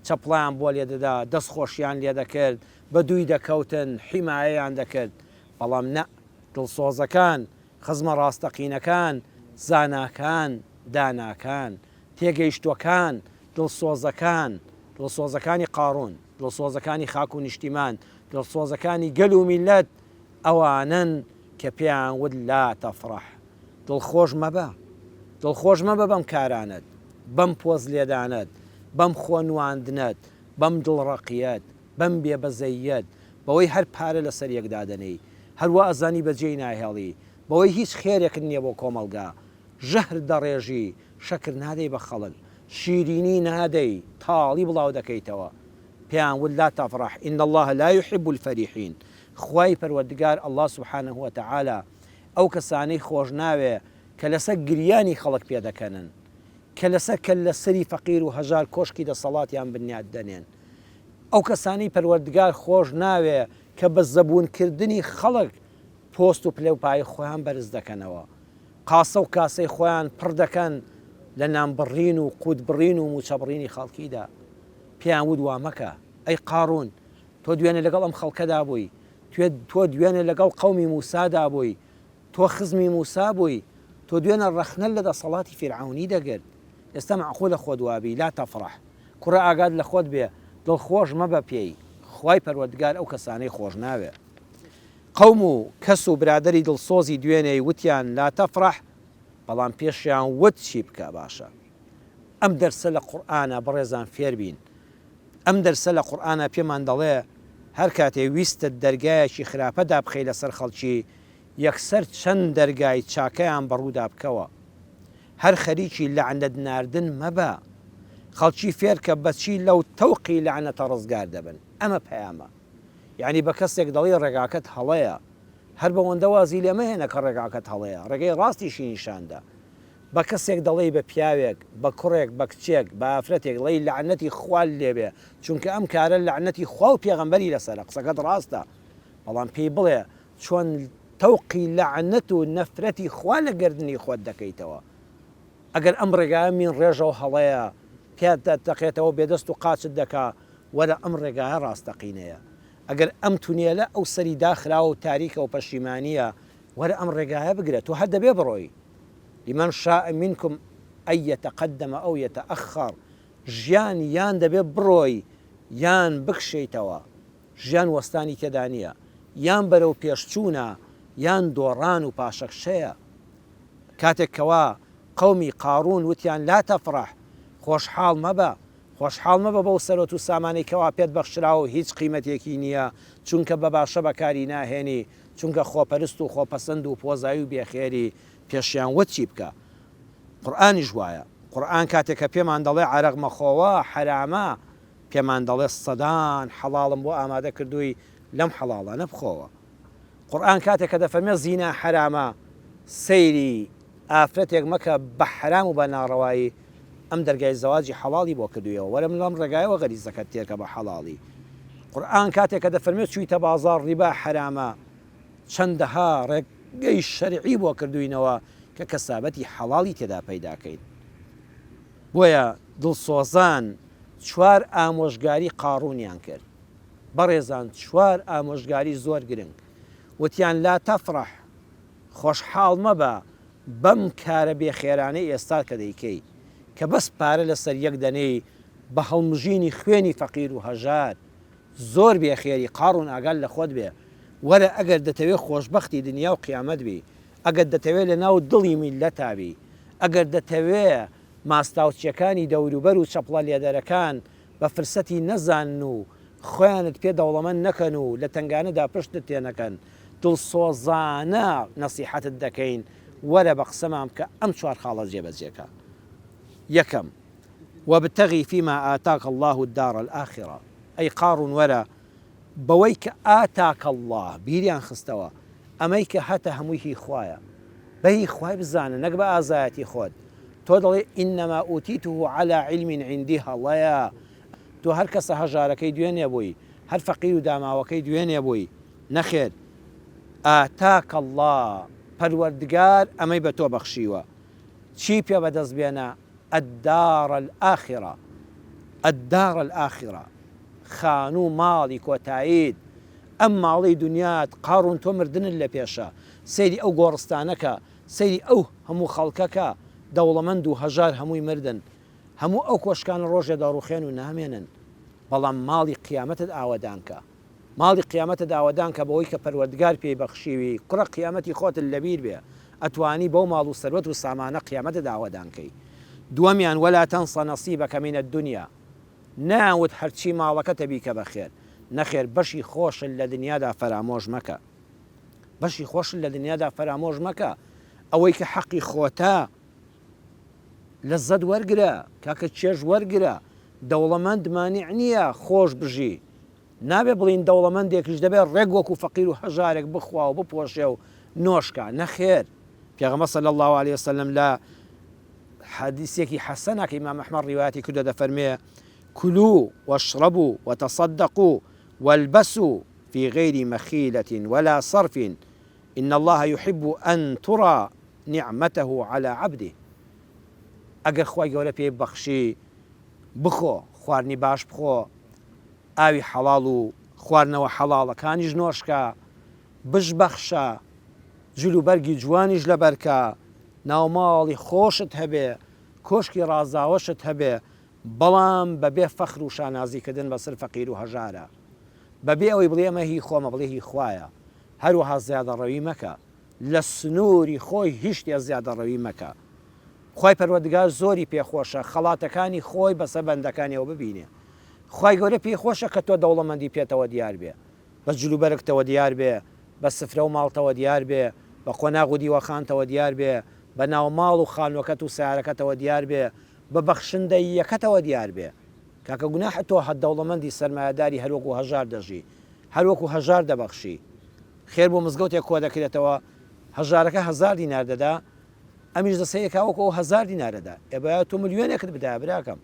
چەپڵەیان بۆ لێدەدا، دەستخۆشیان لێدەکرد، بە دووی دەکەوتن، حیمایەیان دەکرد. بەڵام نە، دڵسۆزەکان، خزمە ڕاستەقینەکان، زاناکان، داناکان، تێگەیشتووەکان، دڵسۆزەکان، دڵسۆزەکانی قاڕوون، دڵسۆزەکانی خاک و نیشتیمان، دڵسۆزەکانی گەل و میللەت، ئەوانەن کە پێیان وت لا تفرح، دڵخۆش مەبە، دڵخۆش مەبە بەم کارانەت، بەم پۆز لێدانەت، بەم خۆ نواندنەت، بەم دڵڕەقییەت، بەم بێ بەزەییەت، بەوەی هەر پارە لەسەر یەک دادەنێی، هەر وا ئەزانی بەجێی ناهێڵی، بەوەی هیچ خێرێکت نییە بۆ کۆمەڵگا، ژەهر دەڕێژی، شەکر نادەی بە خەڵک، شیرینی نادەی، تاڵی بڵاو دەکەیتەوە. پێیان وت، لا تفرح ان اللە لا یحب الفرحین، خوای پەروەردگار اللە سبحانە وتعالی ئەو کەسانەی خۆش ناوێ کە لەسەر گریانی خەڵک پێدەکەنن، کە لەسەر کەللە سەری فەقیر و هەژار کۆشکی دەسەڵاتیان بنیات دەنێن، ئەو کەسانەی پەروەردگار خۆش ناوێ کە بە زەبوون کردنی خەڵک پۆست و پلە و پایەی خۆیان بەرز دەکەنەوە، قاسە و کاسەی خۆیان پڕ دەکەن لە نان بڕین و قوت بڕین و مووچە بڕینی خەڵکیدا. پێیان وت وا مەکە ئەی قاڕوون، تۆ دوێنێ لەگەڵ ئەم خەڵکەدا بووی، تۆ دوێنێ لەگەڵ قەومی موسادا بووی، تۆ خزمی موسا بووی، تۆ دوێنێ ڕەخنەت لە دەسەڵاتی فیرعەونی دەگرت، ئێستا مەعقولە خۆت وابی، لا تفرح، کوڕە ئاگات لە خۆت بێ، دڵخۆش مەبە پێی، خوای پەروەردگار ئەو کەسانەی خۆش ناوێ. قەوم و کەس و برادەری دڵسۆزی دوێنێی وتیان لا تفرح، بەڵام پێشیان وت چی بکە باشە. ئەم دەرسە لە قورئانا بەڕێزان فێر بین، ئەم دەرسە لە قورئانا پێمان دەڵێ هەر کاتێ ویستت دەرگایەکی خراپە دابخەی لەسەر خەڵکی یەکسەر چەند دەرگای چاکەیان بەڕوودا بکەوە. هەر خەریکی لەعنەت ناردن مەبە. خەڵکی فێرکە بەچی لەو تەوقی لەعنەتە ڕزگار دەبن. ئەمە پەیامە. یەعنی بە کەسێک دەڵێی ڕێگاکەت هەڵەیە هەر بەوەندە وازی لێ مەهێنە کە ڕێگاکەت هەڵەیە ڕێگەی ڕاستیشی نیشاندە. بە کەسێک دەڵێی بە پیاوێک، بە کوڕێک، بە کچێک، بە ئافرەتێک دەڵێی لەعنەتی خوات لێبێ چونکە ئەم کارە لەعنەتی خوا و پێغەمبەری لەسەرە قسەکەت ڕاستە بەڵام پێی بڵێ چۆن تەوقی لەعنەت و نەفرەتی خوا لە گەردنی خۆت دەکەیتەوە ئەگەر ئەم ڕێگایە مین ڕێژە و هەڵەیە پێت دەتەقێتەوە بێدەست و قاچت دەکا وەرە ئەم ڕێگایە ڕاستەقینەیە ئەگەر ئەم تونێلە ئەو سەری داخراوە و تاریکە و پەشیمانیە وەرە ئەم ڕێگایە بگرە تۆ هەر دەبێ بڕۆی لمن شاء منکم ان یتقدم او یتاخر ژیان یان دەبێ بڕۆی یان بکشێیتەوە ژیان وەستانی تێدا نییە یان بەرەو پێشچوونە یان دۆڕان و پاشەکشەیە کاتێک کەوا قەومی قاڕوون وتیان لا تفرح خۆشحاڵ مەبە خۆشحاڵ مەبە بەو سەرۆت و سامانەی کەوا پێت بەخشراوە و هیچ قیمەتێکی نییە چونکە بە باشە بەکاری ناهێنی چونکە خۆپەرست و خۆپەسەند و پۆزایی و بێخێری پێشیان وت چی بکە قورئانیش وایە قورئان کاتێک کە پێمان دەڵێ عەرەق مەخۆوە حەرامە پێمان دەڵێ سەدان حەڵاڵم بۆ ئامادە کردووی لەم حەڵاڵانە بخۆوە قورئان کاتێک کە دەفەرمێ زینا حەرامە سەیری ئافرەتێک مەکە بە حەرام و بە ناڕەوایی ئەم دەرگای زەواجی حەڵاڵی بۆ کردوویەوە وەرە من لەم ڕێگایەوە غەریزەکەت تێرکە بە حەڵاڵی قورئان کاتێک کە دەفەرمێ چوویتە بازاڕ ڕیبا حەرامە چەندەها ڕێگەی شەرعی بۆ کردووینەوە کە کەسابەتی حەڵاڵی تێدا پەیدا کەین بۆیە دڵسۆزان چوار ئامۆژگاری قاڕوونیان کرد بەڕێزان چوار ئامۆژگاری زۆر گرنگ وتیان لا تفرح خۆشحاڵ مەبە بەم کارە بێ خێرانەی ئێستا کە دەیکەی کە بەس پارە لەسەر یەک دەنێی بە هەڵمژینی خوێنی فەقیر و هەژار زۆر بێ خێری قاڕون ئاگات لە خۆت بێ وەرە ئەگەر دەتەوێ خۆشبەختی دنیا و قیامەت بی ئەگەر دەتەوێ لە ناو دڵی میللەتا بی ئەگەر دەتەوێ ماستاوچیەکانی دەوروبەر و چەپڵە لێدەرەکان بە فرسەتی نەزانن و خۆیانت پێ دەوڵەمەند نەکەن و لە تەنگانەدا پشتت تێ نەکەن، دڵسۆزانە نەسیحەتت دەکەین وەرە بە قسەمان بکە ئەم چوار خاڵە جێبەجێ کە. یەکەم، وابتغ فیما آتاک اللە الدار الآخرە، ئەی قاڕون وەرە بەوەی کە آتاک اللە بیریان خستەوە ئەمەی کە هەتە هەمووی هی خوایە بە هی خوای بزانە نەک بە ئازایەتی خۆت تۆ دەڵێی انما اوتیته علی علم عندی هەڵەیە تۆ هەر کەسە هەژارەکەی دوێنێ بووی هەر فەقیر و داماوەکەی دوێنێ بووی نەخێر آتاک اللە پەروەردگار ئەمەی بە تۆ بەخشیوە چی پێ بەدەست بێنە الدار الآخرە. الدار الآخرە، خانوو ماڵی کۆتاییت، ئەم ماڵەی دونیات قاڕوون تۆ مردنت لە پێشە، سەیری ئەو گۆڕستانە کە، سەیری ئەو هەموو خەڵکە کە، دەوڵەمەند و هەژار هەمووی مردن، هەموو ئەو کۆشکانە ڕۆژێ دەڕوخێن و نامێنن، بەڵام ماڵی قیامەتت ئاوەدان کە. ماڵی قیامەتت ئاوەدان کە بەوەی کە پەروەردگار پێی بەخشیوی، کوڕە قیامەتی خۆتت لەبیر بێ، ئەتوانی بەو ماڵ و سەروەت و سامانە قیامەتت ئاوەدان کەی. دووەمیان، ولا تنس نصیبک من الدنیا، نەیان وت هەرچی ماڵەکەتە بیکە بە خێر، نەخێر بەشی خۆشت لە دنیادا فەرامۆش مەکە. بەشی خۆشت لە دنیادا فەرامۆش مەکە، ئەوەی کە حەقی خۆتە لەزەت وەرگرە، کاکە چێژ وەرگرە، دەوڵەمەند مانع نییە خۆش بژی، نابێ بڵێین دەوڵەمەندێکیش دەبێ ڕێک وەکو فەقیر و هەژارێک بخوا و بپۆشێ و نۆش کا، نەخێر، پێغەمبەر صلی اللە علیە وسلم لە حەدیسێکی حەسەنە کە ئیمام ئەحمەد ڕیوایەتی کردووە دەفەرموێ، کلوا واشربوا وتصدقوا والبسوا فی غیر مخیلة ولا صرف ان اللە یحب ان تری نعمته علی عبده، ئەگەر خوای گەورە پێی ببەخشی بخۆ، خواردنی باش بخۆ، ئاوی حەڵاڵ و خواردنەوە حەڵاڵەکانیش نۆشکە، بشبەخشە، جل و بەرگی جوانیش لەبەرکە، ناوماڵی خۆشت هەبێ، کۆشکی ڕازاوەشت هەبێ، بەڵام بەبێ فەخر و شانازی کردن بەسەر فەقیر و هەژارا. بەبێ ئەوەی بڵێ ئەمە هی خۆمە، بڵێ هی خوایە. هەروەها زیادەڕەوی مەکە. لە سنووری خۆی هیچ شتێ زیادەڕەوی مەکە. خوای پەروەردگار زۆری پێ خۆشە خەڵاتەکانی خۆی بەسەر بەندەکانیەوە ببینێ. خوای گەورە پێی خۆشە کە تۆ دەوڵەمەندی پێتەوە دیار بێ. بە جلوبەرگتەوە دیار بێ، بە سفرە و ماڵتەوە دیار بێ، بە قۆناغ و دیوەخانتەوە دیار بێ، بە ناوماڵ و خانوەکەت و سەیارەکەتەوە دیار بێ، بە بەخشندەییەکەتەوە دیار بێ. کاکە گوناحە تۆ هە دەوڵەمەندی سەرمایەداری هەروەکو هەژار دەژی، هەروەکو هەژار دەبەخشی. خێر بۆ مزگەوتێک کۆدەکرێتەوە، هەژارەکە هەزار دینار دەدا، ئەمیش دەسەیەکا وەکو ئەو هەزار دینارە دا. ئێ بایە تۆ ملیۆنێکت بدایە براکەم.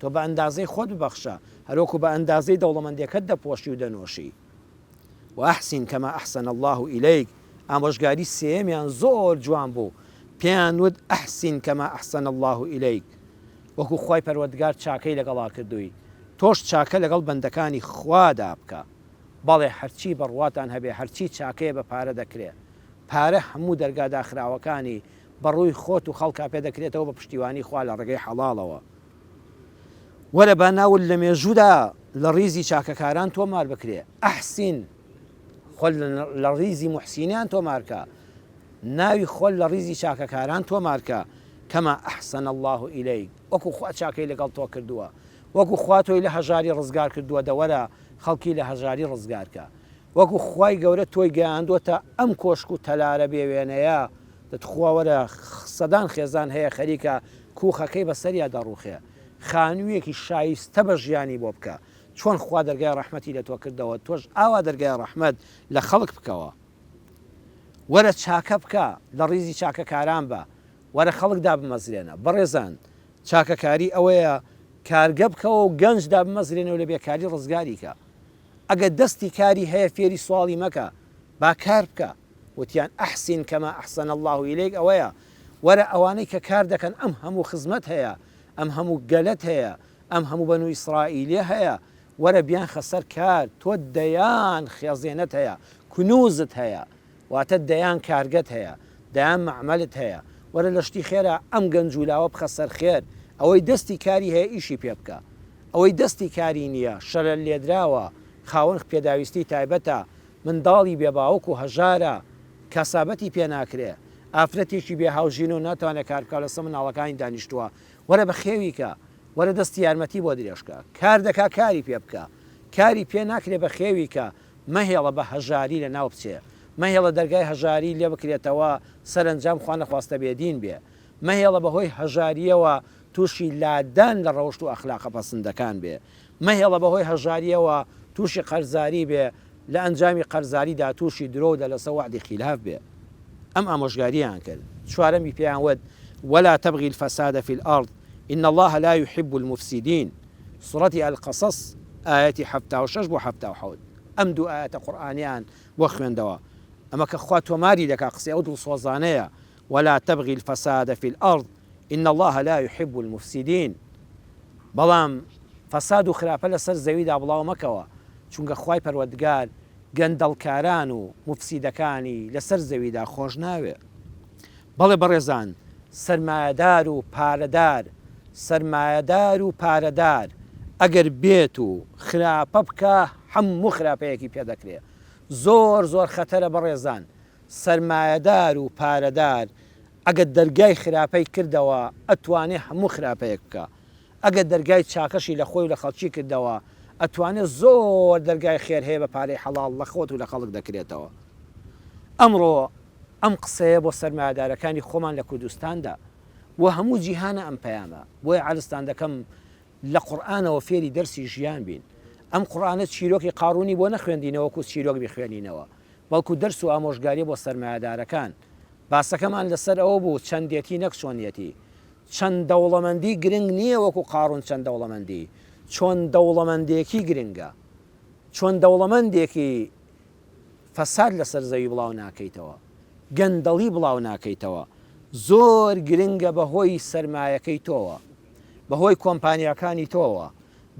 تۆ بە ئەندازەی خۆت ببەخشە، هەروەکو بە ئەندازەی دەوڵەمەندیەکەت دەپۆشی و دەنۆشی. وأحسن کما احسن اللە الیک، ئامۆژگاری سێیەمیان زۆر جوان بوو، پێیان وت، احسن کما احسن اللە الیک، وەکو خوای پەروەردگار چاکەی لەگەڵا کردووی، تۆش چاکە لەگەڵ بەندەکانی خوادا بکە. بەڵێ هەرچی بڕواتان هەبێ هەرچی چاکەیە بە پارە دەکرێ. پارە هەموو دەرگا داخراوەکانی بە ڕووی خۆت و خەڵکا پێ دەکرێتەوە بە پشتیوانی خوا لە ڕێگەی حەڵاڵەوە. وەرە با ناوت لە مێژوودا لە ڕیزی چاکەکاران تۆمار بکرێ. احسن خۆت لە ڕیزی موحسینان تۆمار کە. ناوی خۆت لە ڕیزی چاکەکاران تۆمار کە. کما احسن اللە الیک وەکو خوا چاکەی لەگەڵ تۆ کردووە. وەکو خوا تۆی لە هەژاری ڕزگار کردووە دە وەرە خەڵکی لە هەژاری ڕزگار کە. وەکو خوای گەورە تۆی گەیاندۆتە ئەم کۆشک و تەلارە بێ وێنەیە، دە تخوا وەرە سەدان خێزان هەیە خەریکە کوخەکەی بەسەریا دەڕوخێ، خانویەکی شایستە بە ژیانی بۆ بکە، چۆن خوا دەرگای ڕەحمەتی لە تۆ کردەوە تۆش ئاوا دەرگای ڕەحمەت لە خەڵک بکەوە. وەرە چاکە بکە، لە ڕیزی چاکەکاران بە، وەرە خەڵک دابمەزرێنە. بەڕێزان چاکەکاری ئەوەیە کارگە بکەوە و گەنج دابمەزرێنە و لە بێکاری ڕزگاری کە. ئەگەر دەستی کاری هەیە فێری سواڵی مەکە با کار بکا. وتیان احسن کما احسن اللە الیک ئەوەیە وەرە ئەوانەی کە کار دەکەن ئەم هەموو خزمەت هەیە ئەم هەموو گەلەت هەیە ئەم هەموو بەنو ئیسرائیلیە هەیە وەرە بیانخە سەر کار تۆ دەیان خێزێنەت هەیە کنوزت هەیە واتە دەیان کارگەت هەیە دەیان مەعمەلت هەیە وەرە لە شتی خێرا ئەم گەنج و لاوە بخە سەر خێر ئەوەی دەستی کاری هەیە ئیشی پێ بکە ئەوەی دەستی کاری نییە شەلەل لێدراوە خاوەن پێداویستی تایبەتە منداڵی بێ باوک و هەژارە کاسابەتی پێ ناکرێ ئافرەتێکی بێ هاوژین و ناتوانێ کار بکا لەسەر منداڵەکانی دانیشتووە وەرە بەخێوی کە وەرە دەستی یارمەتی بۆ درێژ کە کار دەکا کاری پێ بکە کاری پێ ناکرێ بەخێوی کە مەهێڵە بە هەژاری لە ناو بچێ مەهێڵە دەرگای هەژاری لێ بکرێتەوە سەرەنجام خوا نەخواستە بێ دین بێ مەهێڵە بە هۆی هەژارییەوە تووشی لادان لە ڕەوشت و ئەخلاقە پەسندەکان بێ. مەهێڵە بە هۆی هەژارییەوە تووشی قەرزاری بێ، لە ئەنجامی قەرزاریدا تووشی درۆ و دەلەسە و وەعدی خیلاف بێ. ئەم ئامۆژگارییەیان کرد. چوارەمی پێیان وت، ولا تبغی الفساد فی الارض ان اللە لا یحب المفسدین، سوڕەتی القصص ئایەتی 76 بۆ 77. ئەم دوو ئایەتە قورئانیان بۆ خوێندەوە. ئەمە کە خوا تۆماری دەکا قسەی ئەو دڵسۆزانەیە ولا تبغی الفساد فی الارض ان اللە لا یحب المفسدین بەڵام. فەساد و خراپە لەسەر زەویدا بڵاو مەکەوە، چونکە خوای پەروەردگار گەندەڵکاران و موفسیدەکانی لەسەر زەویدا خۆش ناوێ. بەڵێ بەڕێزان سەرمایەدار و پارەدار، سەرمایەدار و پارەدار ئەگەر بێت و خراپە بکا هەموو خراپەیەکی پێ دەکرێ. زۆر زۆر خەتەرە بەڕێزان سەرمایەدار و پارەدار ئەگەر دەرگای خراپەی کردەوە ئەتوانێ هەموو خراپەیەک بکا. ئەگەر دەرگای چاکەشی لە خۆی و لە خەڵکی کردەوە ئەتوانێ زۆر دەرگای خێر هەیە بە پارەی حەڵاڵ لە خۆت و لە خەڵک دەکرێتەوە. ئەمڕۆ ئەم قسەیە بۆ سەرمایەدارەکانی خۆمان لە کوردستاندا و هەموو جیهانە ئەم پەیامە. بۆیە عەرزتان دەکەم لە قورئانەوە فێری دەرسی ژیان بین. ئەم قورئانە چیرۆکی قارونی بۆ نەخوێندینەوە وەکو چیرۆک بیخوێنینەوە، بەڵکو دەرس و ئامۆژگاریە بۆ سەرمایەدارەکان. باسەکەمان لەسەر ئەوە بوو چەندێتی نەک چۆنیەتی. چەند دەوڵەمەندی گرنگ نییە وەکو قارون چەند دەوڵەمەندی، چۆن دەوڵەمەندێکی گرنگە. چۆن دەوڵەمەندێکی فەساد لەسەر زەوی بڵاو ناکەیتەوە، گەندەڵی بڵاو ناکەیتەوە، زۆر گرنگە بەهۆی سەرمایەکەی تۆوە، بەهۆی کۆمپانیاکانی تۆوە،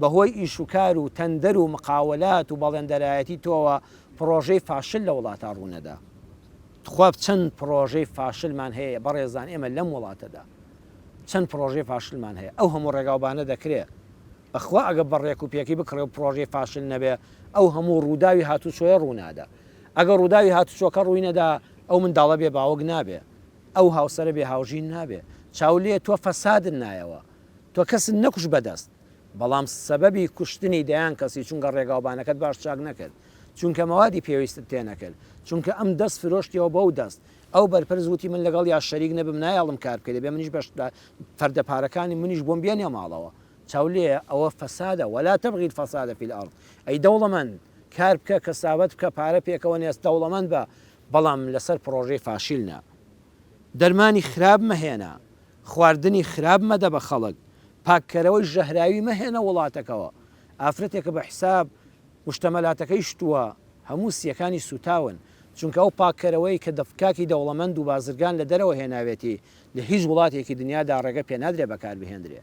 بەهۆی ئیشوکار و تەندەر و مقاولات و بەڵێندەرایەتی تۆوە پڕۆژەی فاشل لە وڵاتا ڕوونەدا. تخوا چەند پڕۆژەی فاشلمان هەیە بەڕێزان ئێمە لەم وڵاتەدا چەند پڕۆژەی فاشلمان هەیە ئەو هەموو ڕێگاوبانە دەکرێ بەخوا ئەگە بە ڕێک و پێکی بکڕێ و پڕۆژەی فاشل نەبێ ئەو هەموو ڕووداوی هاتوچۆیە ڕوونادا ئەگە ڕووداوی هاتوچۆکە ڕووی نەدا ئەو منداڵە بێ باوک نابێ ئەو هاوسەرە بێ هاوژین نابێ چاو لێ تۆ فەسادت نایەوە تۆ کەست نەکوشت بەدەست بەڵام سەبەبی کوشتنی دەیان کەسی چونکە ڕێگاوبانەکەت باش چاک نەکرد چونکە مەوادی پێویستت تێ نەکرد چونکە ئەم دەست فرۆشتیەوە بەو دەست ئەو بەرپرس وتی من لەگەڵیا شەریک نەبم نایەڵم کار بکەی دەبێ منیش بەش فەردە پارەکانی منیش بۆم بێنێ ماڵەوە چاو لێیە ئەوە فەسادە ولا تبغی الفساد فی الارض ئەی دەوڵەمەند کار بکە کەسابەت بکە پارە پێکەوە نێست دەوڵەمەند بە بەڵام لەسەر پڕۆژەی فاشیل نا دەرمانی خراپ مەهێنە خواردنی خراپ مەدە بە خەڵک پاککەرەوەی ژەهراوی مەهێنە وڵاتەکەوە ئافرەتێکە بە حساب مشتەمەلاتەکەی شتووە هەموو سیەکانی سوتاون چونکە ئەو پاککەرەوەی کە دەفکاکی دەوڵەمەند و بازرگان لە دەرەوە هێناوێتی لە هیچ وڵاتێکی دنیادا ڕێگە پێنادرێ بەکار بهێندرێ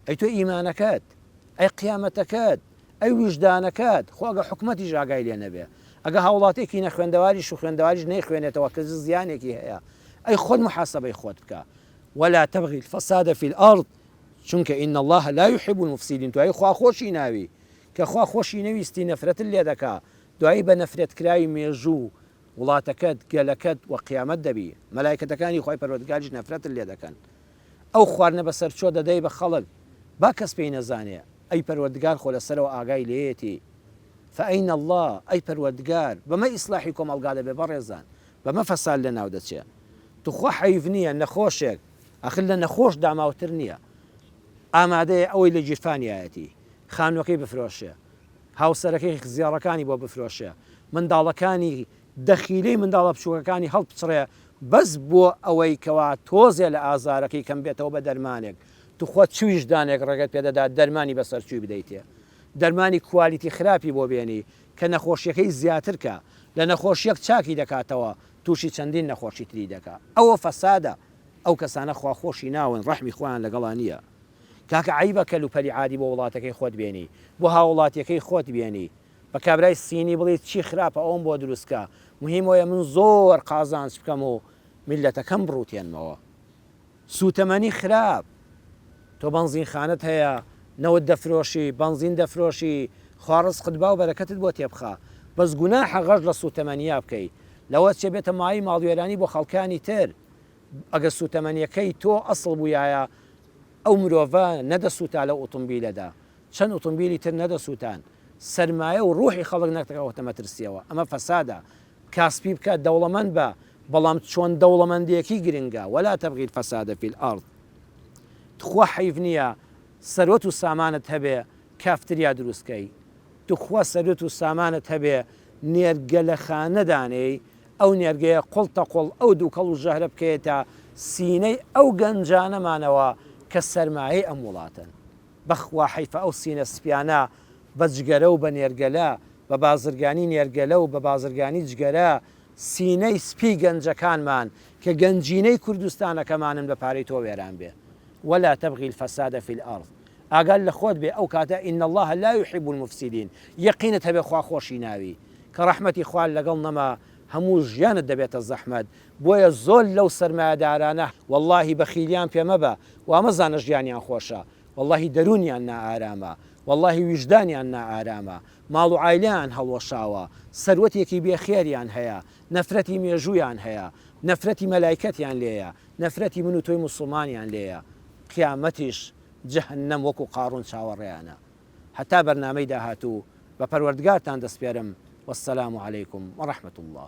ئەی تۆ ئیمانەکەت ئەی قیامەتەکەت ئەی ویژدانەکەت خۆ ئەگە حکومەتیش ئاگای لێ نەبێ ئەگە هاوڵاتێکی نەخوێندەواریش و خوێندەواریش نەیخوێنێتەوە کە زیانێکی هەیە ئەی خۆت محاسبەی خۆت بکە ولا تبغی الفساد فی الارض چونکە ان اللە لا یحب المفسدین دوایی خوا خۆشی ناوی کە خوا خۆشی نەویستی نەفرەتت لێ دەکا دوایی بە نەفرەتکراوی مێژوو وڵاتەکەت گەلەکەت وە قیامەت دەبی مەلایکەتەکانی خوای پەروەردگاریش نەفرەتت لێ دەکەن ئەو خواردنە بەسەرچۆ دەدەی بە خەڵک با کەس پێی نەزانێ ئەی پەروەردگار خۆ لەسەرەوە ئاگای لێیەتی فأین اللە ئەی پەروەردگار بەمە ئیسلاحی کۆمەڵگا دەبێ بەڕێزان بەمە فەساد لەناو دەچێ توخوا حەیف نییە نەخۆشێک ئاخر لە نەخۆش داماوتر نییە ئامادەیە ئەوەی لە گیرفانیایەتی خانوەکەی بفرۆشێ هاوسەرەکەی زێڕەکانی بۆ بفرۆشێ منداڵەکانی دەخیلەی منداڵە بچوکەکانی هەڵپچڕێ بەس بۆ ئەوەی کەوا تۆزێ لە ئازارەکەی کەم بێتەوە بە دەرمانێک توخوا چ ویژدانێک ڕێگەت پێدەدا دەرمانی بەسەرچووی بدەیتێ دەرمانی کوالیتی خراپی بۆ بێنی کە نەخۆشیەکەی زیاتر کا لە نەخۆشیەک چاکی دەکاتەوە توشی چەندین نەخۆشی تری دەکا ئەوە فەسادە ئەو کەسانە خوا خۆشی ناون ڕەحمی خوایان لەگەڵا نیە کاکە عەیبە کەل و پەلی عادی بۆ وڵاتەکەی خۆت بێنی بۆ هاوڵاتیەکەی خۆت بێنی بە کابرای سینی بڵێی چی خراپە ئەوەم بۆ دروست کە مهم ئەوەیە من زۆر قازانج بکەم و میللەتەکەم بڕوتێنمەوە سوتەمەنی خراپ تۆ بەنزینخانەت هەیە نەوت دەفرۆشی بەنزین دەفرۆشی خوا ڕزقت با و بەرەکەتت بۆ تێبخا بەس گوناحە غەش لە سوتەمەنیا بکەی لەوە چێ بێتە مایەی ماڵوێرانی بۆ خەڵکانی تر ئەگەر سوتەمەنیەکەی تۆ ئەسڵ بویایە ئەو مرۆڤە نەدەسوتا لەو ئوتومبیلەدا چەند ئوتومبیلی تر نەدەسوتان سەرمایە و ڕوحی خەڵک نەکەوتە مەترسیەوە ئەمە فەسادە کاسپی بکە دەوڵەمەند بە بەڵام چۆن دەوڵەمەندێکی گرنگە ولا تبغی الفساد فی الارض تخوا حەیف نیە سەروەت و سامانت هەبێ کافتریا دروست کەی تخوا سەروت و سامانت هەبێ نێرگەلەخانە دانێی ئەو نێرگەیە قوڵتە قوڵ ئەو دووکەڵ و ژەهرە بکەیەتە سینەی ئەو گەنجانەمانەوە کە سەرمایەی ئەم وڵاتەن. بەخوا حەیفە ئەو سینە سپیانە بە جگەرە و بە نێرگەلە، بە بازرگانی نێرگەلە و بە بازرگانی جگەرە سینەی سپی گەنجەکانمان کە گەنجینەی کوردستانەکەمانن بە پارەی تۆ وێران بێ. ولا تبغی الفساد فی الارض. ئاگات لە خۆت بێ ئەو کاتە ان اللە لا یحب المفسدین یەقینت هەبێ خوا خۆشی ناوی کە ڕەحمەتی خوا لەگەڵ نەما هەموو ژیانت دەبێتە زەحمەت بۆیە زۆر لەو سەرمایەدارانە وەڵاهی بەخیلیان پێ مەبە وامەزانە ژیانیان خۆشە وەڵاهی دەروونیان نائارامە وەڵاهی ویژدانیان نائارامە ماڵ و عایلەیان هەڵوەشاوە سەروەتێکی بێ خێریان هەیە نەفرەتی مێژوویان هەیە نەفرەتی مەلایکەتیان لێیە نەفرەتی من و تۆی موسڵمانیان لێیە قیامەتیش جەهەنەم وەکو قاڕون چاوەڕێیانە هەتا بەرنامەی داهاتوو بە پەروەردگارتان دەسپێرم والسلام علیکم ورحمە اللە.